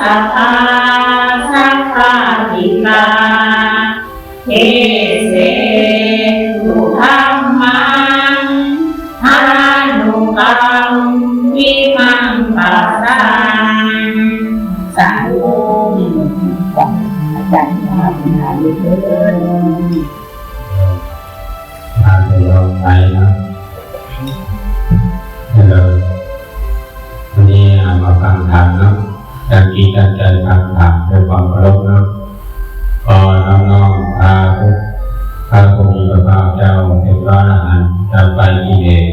ສະພາ ສະພາທິກາ ເທເສ ທຸທຳມັງ ອານຸກຳ ວິມັງຄະສັງ ສາທຸ ຂອບໃຈເດີ. ທ່ານຜູ້ລົງໄປເນາະ ເດີ ວັນນີ້ເຮົາມາຟັງທຳເນາະ ຕັ້ງຈິດຕັ້ງໃຈຟັງທຳດ້ວຍຄວາມເຄົາລົບເນາະ. ຂໍນ້ອມໆ ພະ ພະຜູ້ມີພະພາກເຈົ້າ ເປັນພະອະລະຫັນ ດັບໄຟກິເລດ.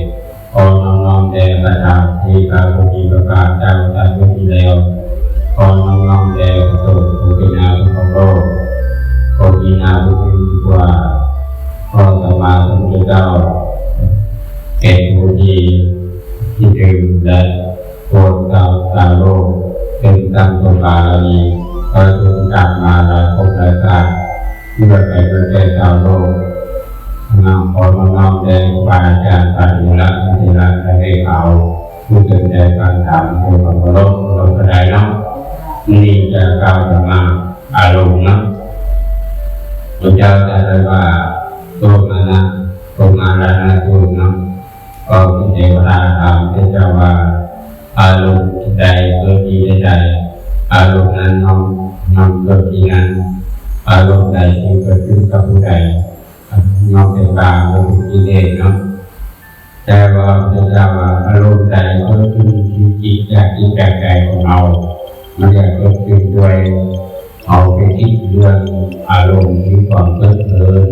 ຂໍນ້ອມໆ ແດ່ພະທຳທີ່ພະຜູ້ມີພະພາກເຈົ້າຕັດໄວ້ດີແລ້ວ. ຂໍນ້ອມໆ ແດ່ພະສົງຜູ້ເປັນອາວຸຂອງໂລກ ຜູ້ມີອາວຸຍິ່ງກວ່າ. ຂໍສຳມາສຳພຸດທະເຈົ້າ ເປັນຜູ້ທີ່ຄິດເຖິງ ແລະ ໂປດຊາວ ຊາວໂລກ ເຊິ່ງສ້າງສົມບາລະມີ ເຂົາເຈົ້າສ້າງມາຫຼາຍພົບຫຼາຍຊາດ ເພື່ອໄປເຜີຍແຜ່ຊາວໂລກ. ນຳຂໍນ້ອມໆ ແດ່ຄູບາອາຈານ ພະເຖລະ ແມ່ເຖລະ ແລະ ເລຂາ ຜູ້ສົນໃຈຟັງທຳ ດ້ວຍຄວາມເຄົາລົບ ເຄົາລົບກະໄດ້ເນາະ. ນີ້ຈະກ່າວທຳມະອາລົມເນາະ. ພະເຈົ້າຕະໄດ້ວ່າ ໂສມະນະ ໂສມະລານະສູດເນາະ ກໍຄືເທວະດາຖາມພະເຈົ້າວ່າ ອາລົມໃດເກີດທີ່ໃດ ອາລົມນັ້ນຍ່ອມ ຍ່ອມເກີດທີ່ນັ້ນ. ອາລົມໃດທີ່ເກີດຂຶ້ນກັບຜູ້ໃດ ຍ່ອມເປັນບາບ ບໍ່ເປັນກິເລດເນາະ. ແຕ່ວ່າພະເຈົ້າວ່າ ອາລົມໃດເກີດຂຶ້ນທີ່ຈິດ ຈາກຈິດຈາກໃຈຂອງເຮົາ ມັນຈະເກີດຂຶ້ນດ້ວຍເຮົາໄປຄິດເລື່ອງອາລົມທີ່ຄວາມເພີດເພີນ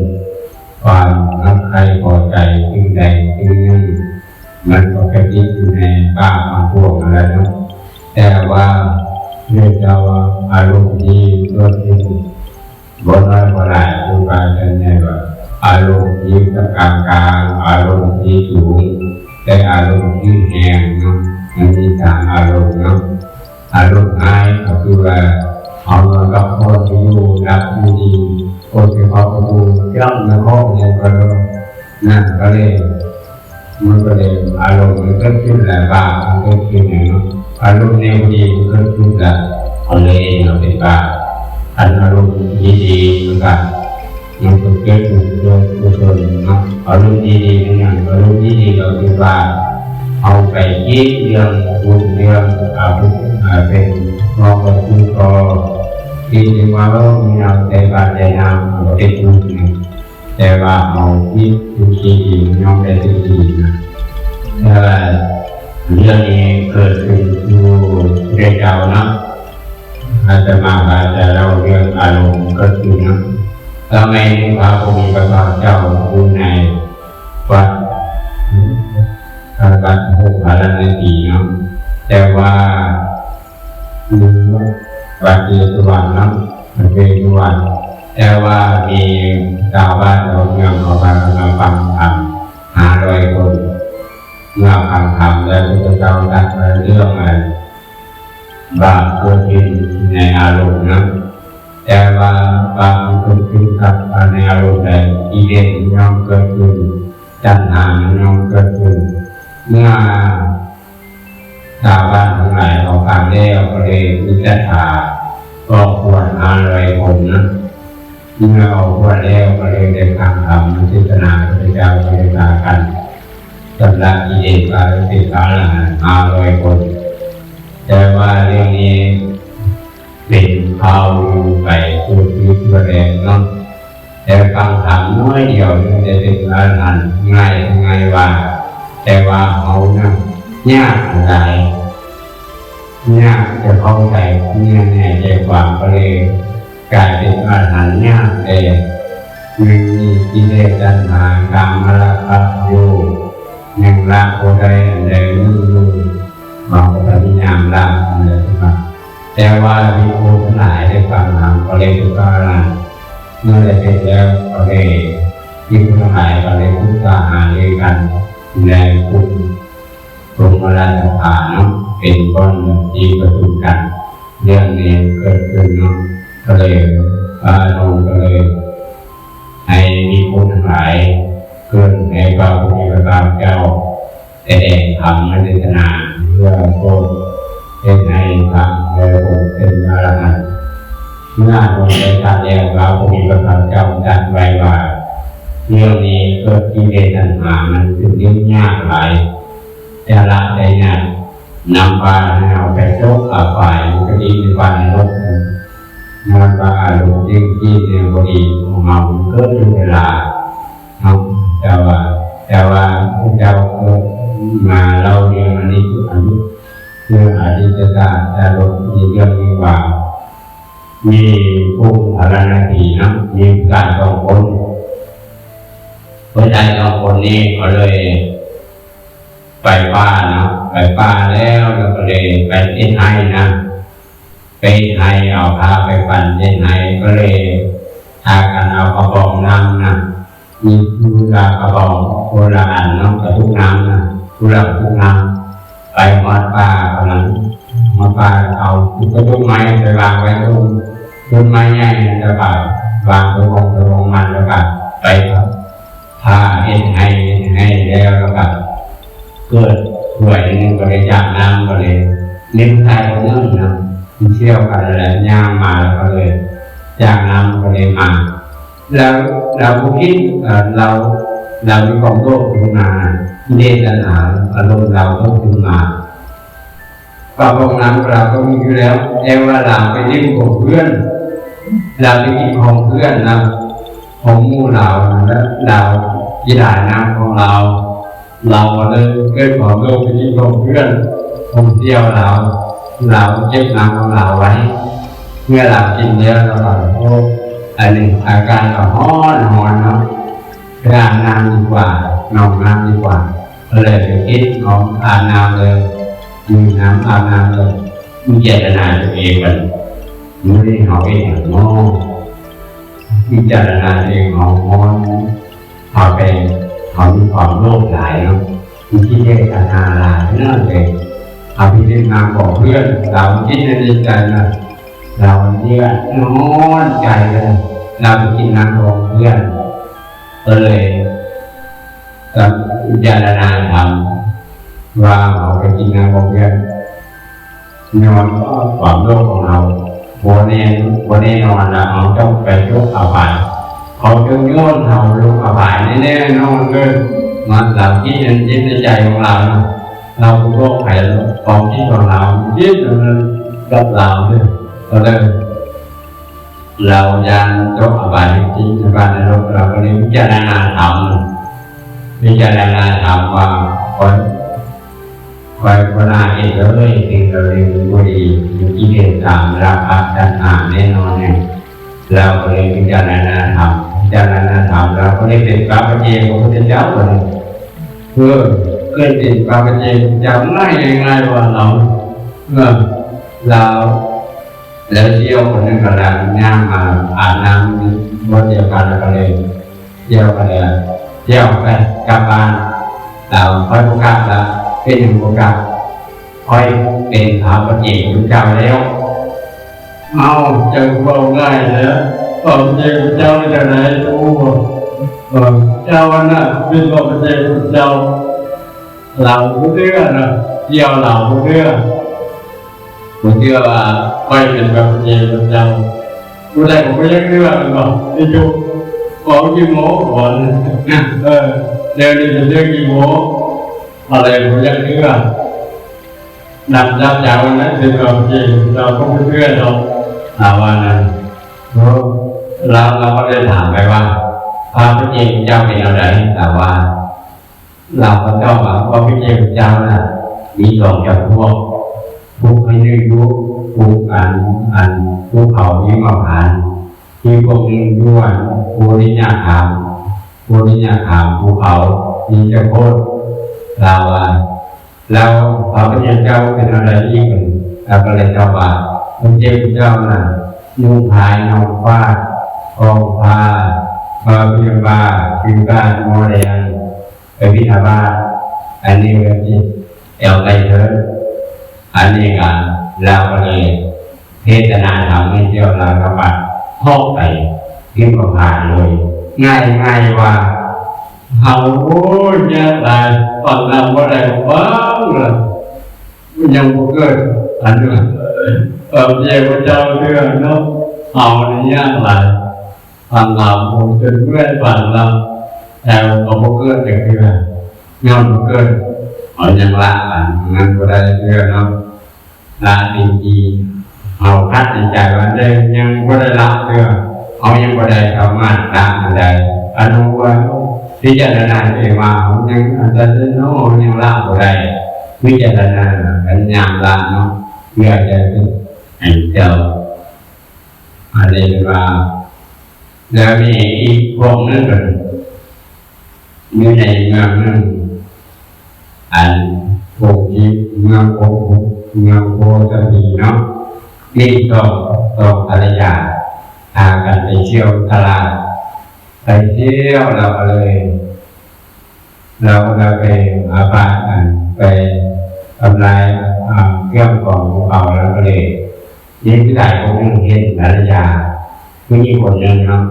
ຄວາມຮັກໃຄ່ພໍໃຈສິ່ງໃດສິ່ງໜຶ່ງ ມັນກໍໄປຕິດຢູ່ໃນປາກຂອງພວກນັ້ນແຫຼະເນາະ. ແຕ່ວ່າເລື່ອງເຈົ້າວ່າອາລົມທີ່ເກີດຂຶ້ນບໍ່ນ້ອຍບໍ່ຫຼາຍ ຄືວ່າຈັ່ງໃດວ່າ ອາລົມທີ່ກາງໆ ອາລົມທີ່ສູງ ແລະ ອາລົມທີ່ແຮງເນາະ. ມັນມີສາມອາລົມເນາະ. ອາລົມຮ້າຍກໍຄືວ່າ ເຮົານອນພັກຜ່ອນຢູ່ ຫຼັບຢູ່ດີ ກົດໄປເຄາະປະຕູ ຈ້ຳມາເຄາະແລ້ວກໍ ນັ້ນກໍເລີຍ ມັນກໍເລີຍ ອາລົມມັນເກີດຂຶ້ນແລ້ວ ບາບມັນເກີດຂຶ້ນແລ້ວເນາະ. ອາລົມແນວບໍ່ດີມັນເກີດຂຶ້ນແລ້ວ ເຮົາເລີຍເຫັນວ່າເປັນບາບ. ຄັນອາລົມດີໆ ມັນກໍ ມັນກໍເກີດບຸນເກີດກຸສົນເນາະ. ອາລົມດີໆ ແມ່ນຫຍັງ? ອາລົມດີໆ ກໍຄືວ່າ ເຮົາໄປຄິດເລື່ອງບຸນເລື່ອງອາບຸນ ອາ ເປັນເວົ້າກັບຜູ້ກໍ ຄິດເຖິງວ່າ ເອີ ມີເຮົາໃສ່ບາດໃສ່ນ້ຳ ເຮົາກໍເປັນບຸນນະ. ແຕ່ວ່າເຮົາຄິດສິ່ງທີ່ດີ ຍ່ອມໄດ້ສິ່ງທີ່ດີນະ. ແຕ່ວ່າເລື່ອງນີ້ເກີດຂຶ້ນຢູ່ພະເຈົ້າເນາະ. ອາດຕະມາອາດຈະເລົ່າເລື່ອງອາລົມເກີດຂຶ້ນເນາະ. ສະໄໝໜຶ່ງພະຜູ້ມີພະພາກເຈົ້າຢູ່ໃນວັດ ວັດໂພພາລານະສີເນາະ. ແຕ່ວ່າ ຢູ່ວັດເວດສຸວັນເນາະ ວັດເວດສຸວັນ. ແຕ່ວ່າມີຊາວບ້ານຊາວເມືອງເຂົາພາກັນມາຟັງທຳຫ້າຮ້ອຍຄົນ. ເມື່ອຟັງທຳແລ້ວ ພະເຈົ້າຕັດວ່າເລື່ອງອັນບາບເກີດຂຶ້ນໃນອາລົມເນາະ. ແຕ່ວ່າບາບມັນເກີດຂຶ້ນກັບໃນອາລົມໃດ ກິເລດມັນຍ່ອມເກີດຂຶ້ນ ຕັນຫາມັນຍ່ອມເກີດຂຶ້ນ. ເມື່ອ ຊາວບ້ານທັງຫຼາຍເຂົາຟັງແລ້ວ ກໍເລີຍມີສັດທາອອກບວດຫ້າຮ້ອຍຄົນນະ. ເມື່ອອອກບວດແລ້ວ ກໍເລີຍໄດ້ຟັງທຳເທດສະນາພະເຈົ້າ ກໍເລີຍພາກັນຊຳລະກິເລດ ກາຍເປັນພະອະລະຫັນຫ້າຮ້ອຍຄົນ. ແຕ່ວ່າເລື່ອງນີ້ເປັນຂ່າວໄປທົ່ວທິດທົ່ວແດນເນາະ. ແຕ່ຟັງທຳໜ້ອຍດຽວ ໄດ້ເປັນອະລະຫັນ ງ່າຍ ງ່າຍວ່າ. ແຕ່ວ່າເຮົານະ ຍາກຫຼາຍ ຍາກຈະເຂົ້າໃຈ ແນ່ໃຈຄວາມ ກໍເລີຍກາຍເປັນອະລະຫັນຍາກແດ່. ຍັງມີກິເລດ ຕັນຫາ ກາມະລາຄະຢູ່ ຍັງລະບໍ່ໄດ້ອັນໃດໜຶ່ງຢູ່. ເຮົາກໍພະຍາຍາມລະອັນໃດຂຶ້ນມາ. ແຕ່ວ່າພິກຂຸທັງຫຼາຍໄດ້ຟັງທຳ ກໍເລີຍຖືກຕ້ອງລະ. ເມື່ອໄດ້ເປັນແລ້ວ ກໍເລີຍ ພິກຂຸທັງຫຼາຍກໍເລີຍປຶກສາຫາລືກັນ ໃນກຸ່ມສົມມະລາດສະພາເນາະ ເປັນບ່ອນທີ່ປະຊຸມກັນ. ເລື່ອງນີ້ເກີດຂຶ້ນເນາະ ກໍເລີຍ ພະອານົງກໍເລີຍໃຫ້ພິກຂຸທັງຫຼາຍ ເກີດໃຫ້ພະຜູ້ມີພະພາກເຈົ້າ ສະແດງທຳເທດສະນາ ເພື່ອໂປດເຮັດໃຫ້ພະ ແລະ ຄົນເປັນອ ເມື່ອພະພຸດທະເຈົ້າແລ້ວ ພະຜູ້ມີພະພາກເຈົ້າຕັດໄວ້ວ່າ ເລື່ອງນີ້ເກີດກິເລດຕັນຫາ ມັນເປັນເລື່ອງຍາກຫຼາຍ ຈະລະໄດ້ຍາກ ນຳພາໃຫ້ເຮົາໄປຕົກອະບາຍ ມັນກໍດີກວ່ານະລົກ. ຍ້ອນວ່າອາລົມຈິງກີດແນວບໍ່ດີຂອງເຮົາ ມັນເກີດຢູ່ເວລາເຮົາ ແຕ່ວ່າ ແຕ່ວ່າພະເຈົ້າເກີດມາເລົ່າເລື່ອງອະດີດ ເລື່ອງອະດີດຊາດ ອາລົມໃນເລື່ອງນີ້ວ່າ ມີຜູ້ພາລະນາທີ່ເນາະ ມີຜູ້ຊາຍສອງຄົນ ຜູ້ຊາຍສອງຄົນນີ້ກໍເລີຍໄປປ່າເນາະ ໄປປ່າແລ້ວ ແລ້ວກໍເລີຍໄປເຮັດໄຮ່ນະ ໄປເຮັດໄຮ່ ເອົາພາໄປປັ້ນເຮັດໄຮ່ ກໍເລີຍພາກັນເອົາກະບອງນ້ຳນະ ມີຜູ້ລະກະບອງ ຄົນລະອັນເນາະ ກະຕຸກນ້ຳນະ ຜູ້ລະກະຕຸກນ້ຳ ໄປຮອດປ່າ ກຳລັງຮອດປ່າ ເອົາກະຕຸກໄມ້ໄປວາງໄວ້ຕົ້ນ ຕົ້ນໄມ້ໃຫຍ່ ແລ້ວກະວາງຕະວອງ ຕະວອງມັນ ແລ້ວກະໄປພາເຮັດໄຮ່ ເຮັດໄຮ່ແລ້ວ ແລ້ວກະເກີດຫວຍໜຶ່ງ ກໍເລີຍຈາກນ້ຳ ກໍເລີຍ ມີຜູ້ຊາຍຄົນໜຶ່ງນະ ມັນສ່ຽວກັນແລ້ວ ຍ່າງມາ ແລ້ວກໍເລີຍຈາກນ້ຳ ກໍເລີຍມາ ແລ້ວ ແລ້ວບໍ່ຄິດ ເອີ ລາວ ລາວມີຄວາມໂລບຂຶ້ນມາ ກິເລດຕັນຫາ ອາລົມລາວເກີດຂຶ້ນມາ ປະພວກນັ້ນລາວກໍມີຢູ່ແລ້ວ ແຕ່ວ່າລາວໄປຫຼິ້ນຂອງເພື່ອນ ລາວໄປກິນຂອງເພື່ອນນະ ຂອງໝູ່ລາວນັ້ນແຫຼະ ລາວກິນຫຼາຍນ້ຳຂອງລາວ ລາວກໍເລີຍເກີດຄວາມໂລບໄປກິນຂອງເພື່ອນ ຂອງສ່ຽວລາວ ລາວເກັບນ້ຳຂອງລາວໄວ້ ເມື່ອລາວກິນແລ້ວ ລາວກໍ ໂອ້ ອັນນີ້ອາກາດກໍຮ້ອນ ຮ້ອນເນາະ ໄປອາບນ້ຳດີກວ່າ ໜອງນ້ຳດີກວ່າ ກໍເລີຍໄປກິນ ອາບນ້ຳເລີຍ ດື່ມນ້ຳອາບນ້ຳເລີຍ ພິຈາລະນາຕົວເອງ ບັດນີ້ເຮົາເຮັດຫຍັງເນາະ ພິຈາລະນາຕົວເອງ ເຮົາຮ້ອນ ເຮົາໄປ ເຮົາມີຄວາມໂລບຫຼາຍເນາະ ມີກິເລດຕັນຫາຫຼາຍເນາະ ເລີຍເຮົາໄປດື່ມນ້ຳຂອງເພື່ອນ ລາວກິນໃນໃຈນະ ລາວເດືອດຮ້ອນໃຈເລີຍ ລາວໄປກິນນ້ຳຂອງເພື່ອນ ກໍເລີຍ ກໍພິຈາລະນາທຳວ່າເຮົາໄປກິນນ້ຳຂອງເພື່ອນ ຍ້ອນຄວາມໂລບຂອງເຮົາ ບໍ່ແນ່ ບໍ່ແນ່ນອນລະ ເຮົາຕ້ອງໄປຕົກອະບາຍ ເຂົາຈະໂຍນເຮົາລົງອະບາຍແນ່ໆນອນເລີຍ ມັນລາວຄິດເຫັນຈິດໃນໃຈຂອງລາວນະ ລາວບໍ່ບອກໃຜ ຄວາມຄິດຂອງລາວ ຄິດກັບລາວເລີຍ ກໍເລີຍ ລາວຢ້ານຕົກອະບາຍມຸກຕິນິບາດນະລົກ ລາວກໍເລີຍພິຈາລະນາທຳ ພິຈາລະນາທຳວ່າ ຂ້ອຍ ຂ້ອຍບໍ່ໜ້າເຮັດເລີຍ ສິ່ງເຫຼົ່ານີ້ມັນບໍ່ດີ ມີກິເລດຕາມລາຄະຕັນຫາແນ່ນອນແນ່ ລາວກໍເລີຍພິຈາລະນາທຳ ພິຈາລະນາທຳ ລາວກໍເລີຍເປັນພະປະເຈກພະພຸດທະເຈົ້າ ບັດນີ້ ເອີ ເກີດເປັນພະປະເຈກພະເຈົ້າ ງ່າຍ ງ່າຍວ່າລາວ ເອີ ລາວ ແລ້ວສ່ຽວຄົນໜຶ່ງກໍລາຍຍ່າງມາອາບນ້ຳບ່ອນດຽວກັນ ແລ້ວກໍເລີຍສ່ຽວກັນແລ້ວ ສ່ຽວໄປກັບບ້ານ ລາວຄ່ອຍບໍ່ກັບລະ ເປັນຫຍັງບໍ່ກັບ ຂ້ອຍເປັນພະປະເຈກພຸດທະເຈົ້າແລ້ວ ເອົ້າ ເຈົ້າເວົ້າງ່າຍແທ້ ພະປະເຈກພຸດທະເຈົ້າແນວໃດ ໂອ້ ເອີ ເຈົ້າຫັ້ນນະເປັນພະປະເຈກພຸດທະເຈົ້າ ລາວບໍ່ເຊື່ອນະ ສ່ຽວລາວບໍ່ເຊື່ອ ບໍ່ເຊື່ອວ່າຂ້ອຍເປັນພະປະເຈກພຸດທະເຈົ້າ ຜູ້ໃດກໍບໍ່ຢາກເຊື່ອແມ່ນບໍ່ ທີ່ທຸກ ເວົ້າຂີ້ໂມ້ກ່ອນ ເອີ ແນວນີ້ເປັນເລື່ອງຂີ້ໂມ້ ລາວເລີຍບໍ່ຢາກເຊື່ອ ນຳຈັບເຈົ້ານັ້ນເປັນພະປະເຈກພຸດທະເຈົ້າ ກໍບໍ່ເຊື່ອດອກ ລາວວ່ານັ້ນ ເອີ ລາວ ລາວກໍເລີຍຖາມໄປວ່າ ພະປະເຈກພຸດທະເຈົ້າເປັນແນວໃດ ລາວວ່າ ລາວກໍຕອບວ່າ ພະປະເຈກພຸດທະເຈົ້ານະ ມີສອງຈຳພວກ ຜູ້ໜຶ່ງຢູ່ພູອັນ ອັນພູເຂົາຫິມມະພານ ອີກພວກໜຶ່ງຢູ່ອັນໂພລິຍະຄາມ ໂພລິຍະຄາມ ພູເຂົາເບນຈະໂຄດ ລາວວ່າ ແລ້ວພະປະເຈກເຈົ້າເປັນແນວໃດອີກ ລາວກໍເລີຍຕອບວ່າ ພະປະເຈກພຸດທະເຈົ້ານະ ນຸ່ງພາຍນອງຟາດ ຄອງຜ້າ ພະພິມບາດ ຖືບາດໝໍ້ແດງ ໄປບິນທະບາດ ອັນນີ້ກໍຊິແອວໄປເທີ ອັນນີ້ກໍລາວກໍເລີຍເທດສະນາທຳໃຫ້ສ່ຽວລາວ ລາວກໍເຂົ້າໄປເຮັດຄວາມພານເລີຍ ງ່າຍໆວ່າ ເຮົາ ໂອ້ຍ ຍາກຫຼາຍ ຟັງນຳບໍ່ໄດ້ ຟັງລະ ມັນຍັງບໍ່ເກີດ ອັນ ເອີ ພະເທວະເຈົ້າເທື່ອເນາະ ເຮົານີ້ຍາກຫຼາຍ, ຟັງລຳຈົນເມື່ອຍຟັງລຳ, ແຕ່ກໍບໍ່ເກີດຈັກເທື່ອ, ຍ້ອນບໍ່ເກີດ ເຮົາຍັງລະມັນ ມັນບໍ່ໄດ້ເທື່ອເນາະ. ລະຈິງໆ ເຮົາຄັດໃນໃຈວ່າໄດ້ ຍັງບໍ່ໄດ້ລະເທື່ອ, ເຮົາຍັງບໍ່ໄດ້ສາມາດລະອັນໃດ. ອັນຮູ້ວ່າພິຈາລະນາເອງວ່າເຮົາຍັງອັນໃດເນາະ, ຍັງລະບໍ່ໄດ້, ພິຈາລະນາ ພະຍາຍາມລະເນາະ ເພື່ອຈະໃຫ້ເຈົ້າ ອັນນີ້ເປັນວ່າ ແລ້ວມີອີກພວກໜຶ່ງ ຢູ່ໃນເມືອງໜຶ່ງ ອັນ ໂພທິ ເມືອງໂພ ເມືອງໂພຊະພີເນາະ, ມີສອງ ສອງພັນລະຍາ ພາກັນໄປທ່ຽວຕະຫຼາດ, ໄປທ່ຽວ ລາວກໍເລີຍ ລາວ ລາວໄປອາບາດ ອັນ ໄປທຳລາຍ ອາ ເຄື່ອງຂອງຂອງເຂົາ ລາວກໍເລີຍ ມີຜູ້ຊາຍຄົນໜຶ່ງເຫັນພັນລະຍາຜູ້ຍິງຄົນໜຶ່ງເນາະ,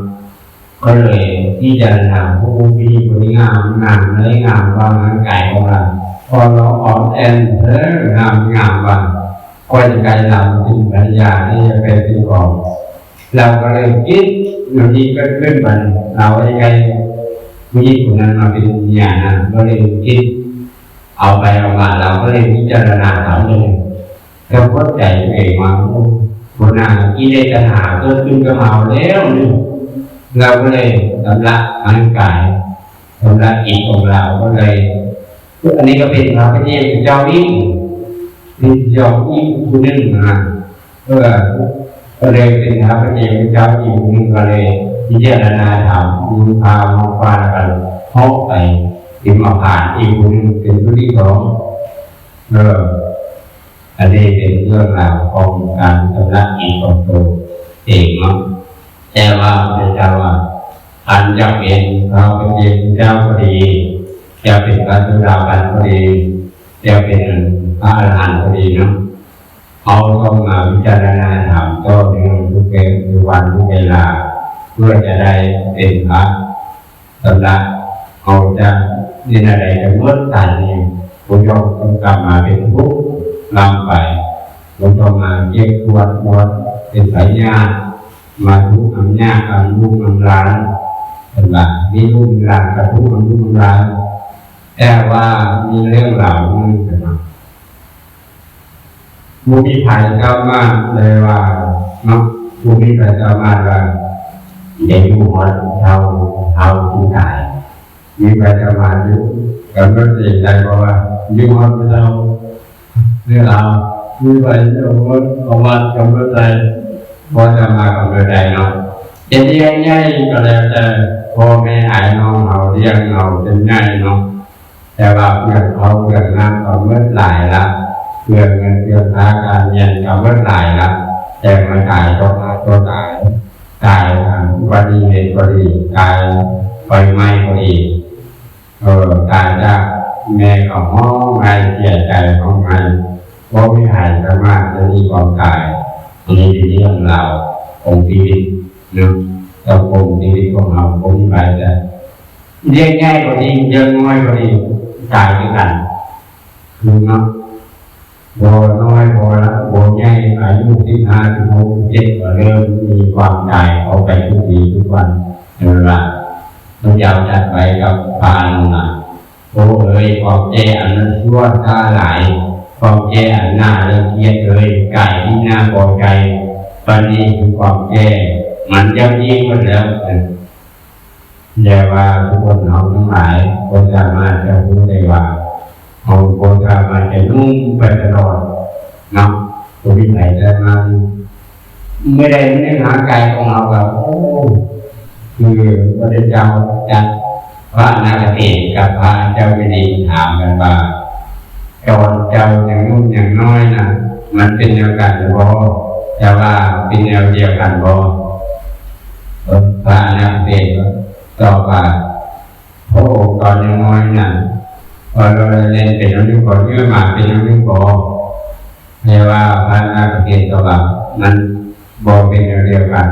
ກໍເລີຍພິຈາລະນາ ໂອ້ ຜູ້ຍິງຄົນນີ້ງາມ ງາມ ງາມ ງາມ ວ່າງຮ່າງກາຍຂອງລາວ ອ່ອນຫຼອນອອນແອນ ເອີ ງາມ ງາມ ວ່າ ຂ້ອຍຈະໄດ້ລາວເປັນພັນລະຍາ ໃຫ້ໄປເປັນຂອງ ລາວກໍເລີຍຄິດແນວນີ້ເກີດຂຶ້ນບັດນີ້ ລາວໄດ້ໃກ້ຜູ້ຍິງຄົນນັ້ນມາເປັນເມຍນະ, ກໍເລີຍຄິດເອົາໄປເອົາມາ ລາວກໍເລີຍພິຈາລະນາເອົາເລີຍ ກໍເຂົ້າໃຈຕົວເອງວ່າ ໂອ້ ບໍ່ໜ້າ ກິເລດຕັນຫາເກີດຂຶ້ນກັບເຮົາແລ້ວນີ້. ລາວກໍເລີຍຊຳລະຮ່າງກາຍ ຊຳລະຈິດຂອງລາວ ກໍເລີຍ ອັນນີ້ກໍເປັນພະປະເຈກເຈົ້າອີກ ເປັນເຈົ້າອີກຜູ້ໜຶ່ງນະ. ເອີ ກໍເລີຍເປັນພະປະເຈກເຈົ້າອີກຜູ້ໜຶ່ງ ກໍເລີຍພິຈາລະນາທຳ ມີພາມາກວ່າ ແລ້ວກໍເຄາະໄປເປັນມະພານອີກຜູ້ໜຶ່ງ ເປັນຜູ້ທີສອງ. ເອີ ອັນນີ້ເປັນເລື່ອງລາວຂອງການຊຳລະຈິດຂອງໂຕເອງເນາະ. ແຕ່ວ່າພະເຈົ້າວ່າ ອັນຈະເປັນພະປະເຈກເຈົ້າກໍດີ, ຈະເປັນພະໂສດາບັນກໍດີ, ຈະເປັນພະອະລະຫັນກໍດີເນາະ, ເຮົາຕ້ອງມາພິຈາລະນາທຳຕໍ່ເນື່ອງທຸກເວ ທຸກວັນ ທຸກເວລາ ເພື່ອຈະໄດ້ເປັນພະ ສຳລັບເຮົາຈະເຮັດແນວໃດຈະໝົດສາຍນີ້ ບໍ່ຕ້ອງກັບມາເປັນທຸກນຳໄປ, ບໍ່ຕ້ອງມາເຈັບປວດ ບໍ່ເປັນໄພຍາດ ມາທຸກນຳຍາກນຳລູກນຳຫຼານ. ເພິ່ນວ່າມີລູກມີຫຼານກໍທຸກນຳລູກນຳຫຼານ, ແຕ່ວ່າມີເລື່ອງລາວໜຶ່ງເພິ່ນວ່າ ບໍ່ມີໃຜສາມາດໄດ້ວ່າເນາະ, ບໍ່ມີໃຜສາມາດວ່າຈະຢູ່ຮອດເທົ່າ ເທົ່າທີ່ຕາຍ. ມີໃຜສາມາດຢູ່ກຳນົດເອງໄດ້ບໍ່ວ່າຢູ່ຮອດເທົ່າ ຫຼື ເອົາ ມີໃຜສາມາດກຳນົດໄດ້ ບໍ່ສາມາດກຳນົດໄດ້ເນາະ. ຈະລ້ຽງໃຫຍ່ກໍແລ້ວແຕ່ ພໍ່ແມ່ອ້າຍນ້ອງເຮົາລ້ຽງເຮົາຈົນໃຫຍ່ເນາະ. ແຕ່ວ່າເລື່ອງເຂົ້າເລື່ອງນ້ຳກໍໝົດຫຼາຍລະ, ເລື່ອງເງິນເລື່ອງຄ່າການຮຽນກໍໝົດຫຼາຍລະ, ແຕ່ມາຕາຍຕໍ່ໜ້າຕໍ່ຕາ, ຕາຍ ອາ ອຸບັດຕິເຫດກໍດີ, ຕາຍໄຟໄໝ້ກໍດີ, ເອີ ຕາຍຈາກແມ່ກໍຮ້ອງໄຫ້ເສຍໃຈຮ້ອງໄຫ້, ບໍ່ມີໃຜສາມາດຈະໜີຄວາມຕາຍ. ອັນນີ້ເປັນເລື່ອງລາວຂອງຊີວິດເນາະ, ສັງຄົມຊີວິດຂອງເຮົາບໍ່ມີໃຜຈະ ເດັກໃຫຍ່ກໍດີ ເດັກນ້ອຍກໍດີ ຕາຍຄືກັນ ຄືເນາະ. ບໍ່ນ້ອຍ ບໍ່ລະ ບໍ່ໃຫຍ່ ອາຍຸສິບຫ້າ ສິບຫົກ ສິບເຈັດ ກໍເລີ່ມມີຄວາມຕາຍເຂົ້າໄປທຸກປີທຸກວັນ. ເວລາພະເຈົ້າຕັດໄວ້ກັບພະອານາ ໂອ້ເອີຍ ຄວາມແກ່ອັນມັນຊົ່ວຊ້າຫຼາຍ, ຄວາມແກ່ອັນໜ້າລັງກຽດເອີຍ, ກາຍທີ່ໜ້າພໍໃຈ, ບັດນີ້ຄືຄວາມແກ່ ມັນຢ່ຳຢີ້ໝົດແລ້ວ. ແຕ່ວ່າທຸກຄົນເຮົາທັງຫຼາຍບໍ່ສາມາດຈະຮູ້ໄດ້ວ່າ ເຮົາບໍ່ສາມາດຈະນຸ່ງໄປຕະຫຼອດເນາະ, ບໍ່ມີໃຜສາມາດ. ເມື່ອໃດມັນຍັງຫາກາຍຂອງເຮົາກໍ ໂອ້ ຄືພະເຈົ້າຈັດ ພະອະນາຄະເຖນກັບພະເຈົ້າແຜ່ນດິນຖາມກັນວ່າ ຕອນເຈົ້າຍັງໜຸ່ມຍັງນ້ອຍນະ ມັນເປັນແນວກັນບໍ່? ແຕ່ວ່າເປັນແນວດຽວກັນບໍ່? ເອີ ພະອະນາຄະເຖນຕອບວ່າ ພະອົງຕອນຍັງນ້ອຍນະ ເອີ ເປັນແນວໜຶ່ງບໍ່? ເມື່ອມາເປັນແນວໜຶ່ງບໍ່? ແຕ່ວ່າພະອະນາຄະເຖນຕອບວ່າ ມັນບໍ່ເປັນແນວດຽວກັນ,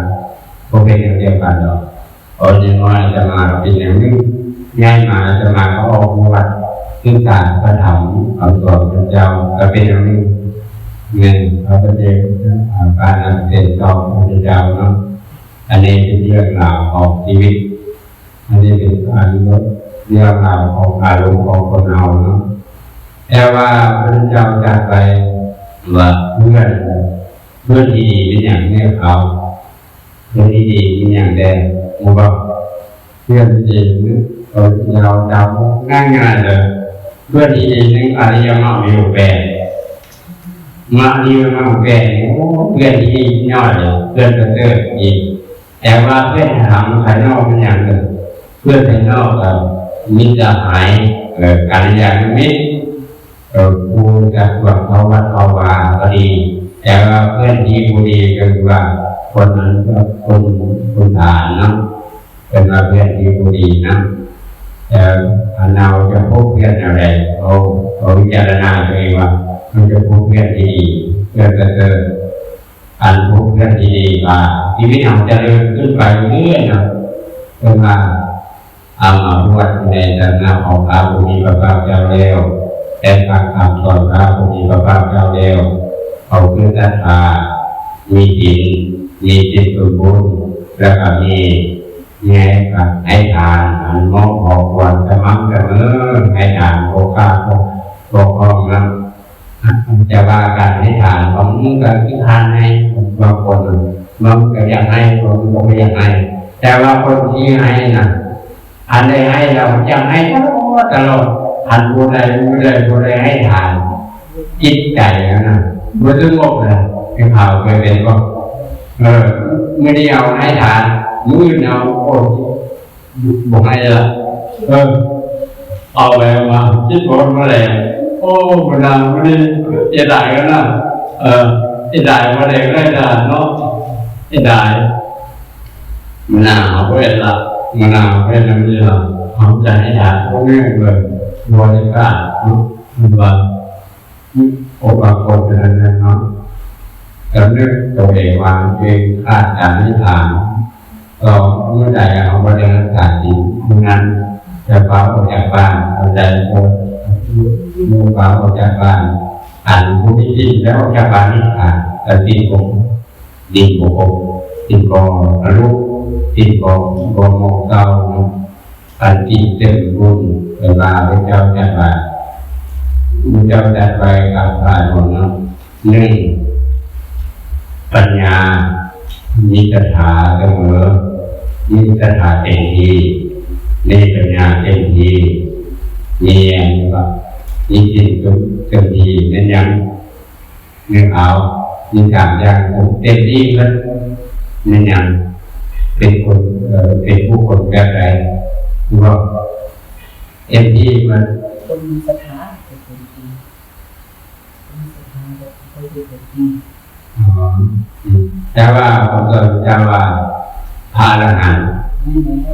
ບໍ່ເປັນແນວດຽວກັນດອກ. ເພາະຢ່າງນ້ອຍອາດຕະມາກໍເປັນແນວໜຶ່ງ, ໃຫຍ່ມາອາດຕະມາກໍອອກບວດສຶກສາພະທຳຄຳສອນຂອງເຈົ້າກໍເປັນແນວໜຶ່ງ. ແມ່ນ ພະປະເທດ ອາ ການນຳເສດຕໍ່ພະພຸດທະເຈົ້າເນາະ. ອັນນີ້ເປັນເລື່ອງລາວຂອງຊີວິດ ອັນນີ້ເປັນການເລື່ອງລາວຂອງອາລົມຂອງຄົນເຮົາເນາະ. ແຕ່ວ່າພະພຸດທະເຈົ້າຕລັດໄວ້ວ່າ ເພື່ອນ ເພື່ອນທີ່ດີເປັນຫຍັງແນ່ເຂົາ? ເພື່ອນທີ່ດີເປັນຫຍັງແດ່? ຮູ້ບໍ່? ເພື່ອນທີ່ດີ ເຮົາຈຳງ່າຍໆເລີຍ ເພື່ອນທີ່ດີໜຶ່ງ ອະລິຍະມັກມີອົງແປດ ມັກ ອະລິຍະມັກມີອົງແປດນີ້ ໂອ້ ເພື່ອນທີ່ດີຍອດເລີຍ ເພື່ອນປະເສີດອີກ. ແຕ່ວ່າເພື່ອນທາງພາຍນອກເປັນຫຍັງ? ເອີ ເພື່ອນພາຍນອກກໍມິດສະຫາຍ ເອີ ກັນຍານມິດ ເອີ ຜູ້ຈັກບວດເຂົ້າວັດເຂົ້າວາກໍດີ, ແຕ່ວ່າເພື່ອນທີ່ບໍ່ດີກໍຄືວ່າຄົນນັ້ນ ຄົນ ຄົນພານເນາະ ເພິ່ນວ່າເພື່ອນທີ່ບໍ່ດີນຳ. ແຕ່ອັນເຮົາຈະພົບເພື່ອນແນວໃດ? ເຮົາ ເຮົາວິຈາລະນາຕົວເອງວ່າ ເຮົາຈະພົບເພື່ອນທີ່ດີ ເພື່ອນປະເສີດ. ອັນພົບເພື່ອນທີ່ດີວ່າ ຊີວິດເຮົາຈະເລີນຂຶ້ນໄປເລື້ອຍໆນະ. ເພິ່ນວ່າ ເອົາມາບວດໃນສາສະໜາຂອງພະຜູ້ມີພະພາກເຈົ້າແລ້ວ ແລະ ຟັງຄຳສອນພະຜູ້ມີພະພາກເຈົ້າແລ້ວ ເຂົາເກີດສັດທາ ມີສິນ ມີຈິດສົມບູນ ແລ້ວກໍມີ ມີໃຫ້ ໃຫ້ທານ ອັນເໝາະພໍຄວນສະໝ່ຳສະເໝີ ໃຫ້ທານບໍ່ຂາດບໍ່ ບໍ່ຂອງນຳ. ແຕ່ວ່າການໃຫ້ທານ ບາງມື້ກໍຂີ້ຄ້ານໃຫ້ ບາງຄົນ ບາງກໍຢາກໃຫ້ ບາງຄົນກໍບໍ່ຢາກໃຫ້. ແຕ່ວ່າຄົນທີ່ໃຫ້ນະ ອັນໃດໃຫ້ແລ້ວຢາກໃຫ້ຕະຫຼອດ ຕະຫຼອດ. ຄັນຜູ້ໃດ ມື້ໃດຜູ້ໃດໃຫ້ທານ ຈິດໃຈນັ້ນນະ ບໍ່ສະຫງົບນະ. ເປັນຂ່າວເຄີຍເປັນບໍ່? ເອີ ມື້ດຽວໃຫ້ທານ ມື້ອື່ນເອົາ ໂອ້ຍ ບໍ່ໃຫ້ລະ. ເອີ ເອົາແລ້ວມາ ຄິດບໍ່ທັນແລ້ວ. ໂອ້ ບັນດາມື້ນີ້ເສຍດາຍກັນນະ. ເອີ ເສຍດາຍບໍ່ໄດ້ ໄດ້ທານເນາະ ເສຍດາຍ. ມື້ໜ້າເຮົາບໍ່ເຮັດລະ ມື້ໜ້າເຮົາບໍ່ເຮັດແນວນີ້ລະ. ເຮົາຈະໃຫ້ທານພວກນີ້ເບິ່ງ ບໍ່ໄດ້ການເນາະ. ເພິ່ນວ່າ ອືມ ໂອ ບາງຄົນເປັນອັນນັ້ນເນາະ ກຳນົດຕົວເອງວ່າຕົວເອງຂາດການອະທິຖານ. ສອງ ມື້ໃດເຮົາບໍ່ໄດ້ຮັກສາສິນ ມື້ນັ້ນຈະພາອອກຈາກບ້ານ. ເຂົ້າໃຈບໍ່? ມື້ພາອອກຈາກບ້ານ ອັນຜູ້ມີສິນຈະອອກຈາກບ້ານນີ້ຂາດ ແຕ່ສິນຄົງ ດິນບໍ່ຄົບ ດິນບໍ່ທະລຸ ດິນບໍ່ ບໍ່ໝອກເຕົາເນາະ. ອັນຈິດເຕັມບຸນ ເວລາພະເຈົ້າຈັດວ່າ ພະເຈົ້າຈັດໄວ້ກັບພະອານນນເນາະ. ໜຶ່ງ ປັນຍາມີສັດທາສະເໝີ ມີສັດທາເຕັມທີ່ ມີປັນຍາເຕັມທີ່ ມີອັນວ່າ ມີສິນເຕັມທີ່ ແມ່ນຫຍັງ? ແມ່ນເອົາ ມີສາມຢ່າງເຕັມທີ່ເບິດ. ແມ່ນຫຍັງ? ເປັນຄົນ ເອີ ເປັນບຸກຄົນແບບໃດ? ບອກເຕັມທີ່ເບິດ ຄົນມີສັດທາ ເປັນຄົນທີ່ມີສັດທາ ແບບຄົນທີ່ເຕັມທີ່. ອໍ ອືມ ແຕ່ວ່າພະເຈົ້າວ່າພະອະລະຫັນ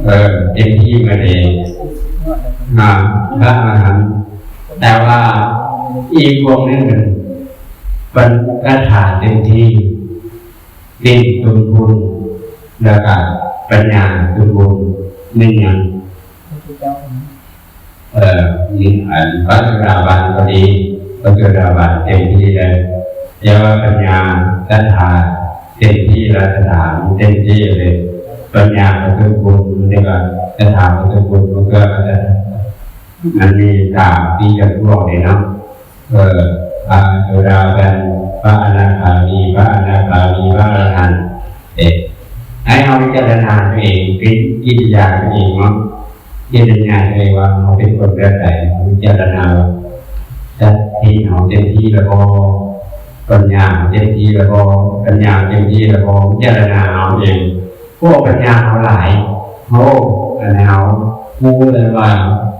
ເອີ ເຕັມທີ່ມາເດ ອາ ພະອະລະຫັນ. ແຕ່ວ່າອີກພວກໜຶ່ງ ປັນ ສັດທາເຕັມທີ່ ເຕັມສົມບູນ ແລ້ວກະປັນຍາສົມບູນ ແມ່ນຫຍັງ? ເອີ ມີອັນພະໂສດາບັນກໍດີ ພະໂສດາບັນເຕັມທີ່ແລ້ວ ແຕ່ວ່າປັນຍາ ສັດທາເຕັມທີ່ ແລະ ສັດທາເຕັມທີ່ເລີຍ ປັນຍາກໍສົມບູນ ແລ້ວກໍສັດທາກໍສົມບູນ ມັນກໍ ມັນມີສາມສີ່ຈຳພວກນີ້ເນາະ. ເອີ ພະໂສດາບັນ ພະອະນາຄາມີ ພະອະນາຄາມີ ພະອະລະຫັນ. ເອີ ໃຫ້ເຮົາພິຈາລະນາຕົວເອງ ເປັນກິລິຍາຕົວເອງເນາະ ພິຈາລະນາຕົວເອງວ່າເຮົາເປັນຄົນແບບໃດ ເຮົາພິຈາລະນາວ່າສະຕິເຮົາເຕັມທີ່ແລ້ວບໍ່ ປັນຍາເຮົາເຕັມທີ່ແລ້ວບໍ່ ປັນຍາເຮົາເຕັມທີ່ແລ້ວບໍ່ ພິຈາລະນາເຮົາເອງ. ພວກປັນຍາເຮົາຫຼາຍ ໂອ້ ອັນເຮົາຮູ້ເລີຍວ່າ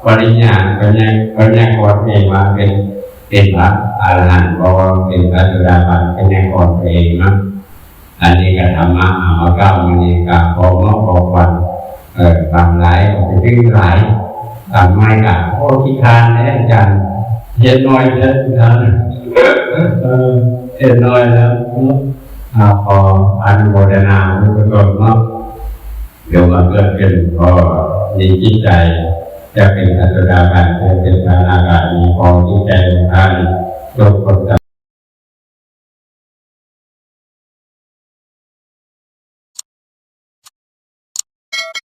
ປະລິນຍາ ປັນຍາ ປັນຍາກອນເອງວ່າເປັນ ເປັນພະອະລະຫັນບໍ່ ເປັນພະໂສດາບັນ ປັນຍາກອນຕົວເອງເນາະ. ອັນນີ້ກໍທຳມະເຮົາມາກ່າວມື້ນີ້ກໍພໍເໝາະພໍຄວນ ເອີ ຟັງຫຼາຍກໍໄປຖືກຫຼາຍ ຟັງໜ້ອຍກໍ ໂອ້ ຂີ້ຄ້ານແທ້ອາຈານ ເຮັດໜ້ອຍແທ້ຂີ້ຄ້ານ ເອີ ເຮັດໜ້ອຍແລ້ວເນາະ. ອາ ຂໍອະນຸໂມທະນາບຸນກຸສົນເນາະ. ດຽວມາເກີດເປັນ ກໍມີຈິດໃຈ ຈະເປັນພະໂສດາບັນ ຈະເປັນພະອະນາຄາມີ ຂໍຈິດໃຈຂອງທ່ານທຸກຄົນສ